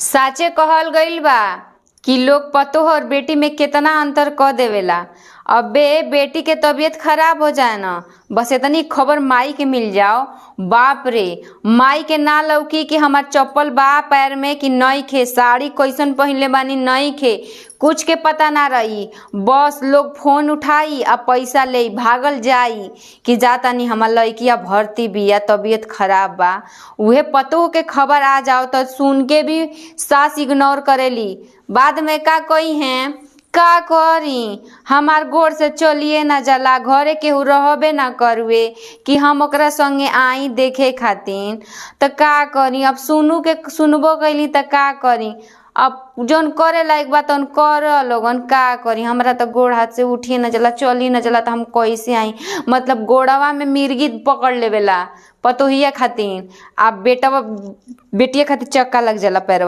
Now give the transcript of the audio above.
साचे कहल गईल बा कि लोग पतोह और बेटी में केतना अंतर क देवेला। अबे बेटी के तबीयत खराब हो जाए न, बस एतनी खबर माई के मिल जाओ, बाप रे माई के ना लौकी कि हमार चप्पल बा पैर में कि नइखे, साड़ी कइसन पहिनले बानी नइखे, कुछ के पता ना रही। बस लोग फोन उठाई आ पैसा ले भागल जाई कि जा तानी हमार लइकिया भर्ती बिया, तबीयत खराब बा। उहे पतोह के खबर आ जाओ त सुन के भी सास इग्नोर करेली। बाद में का कही हैं, का करी हमार गोड़ से चलिए ना जाला, घरे केहू रहबे ना करुए कि हम ओकरा संगे आई देखे खातिर, त का करी अब सुनू के सुनबो कइली त का करी अब जौन करे लायक बा तौन कर लोगन, का करी हमरा त गोड़ हाथ से उठिए ना जाला, चली ना जाला त हम कइसे आई। मतलब गोड़वा में मिर्गी पकड़ लेवेला पतोहिया खातिर आ बेटवा बेटिया खातिर चक्का लग जाला पैरवा।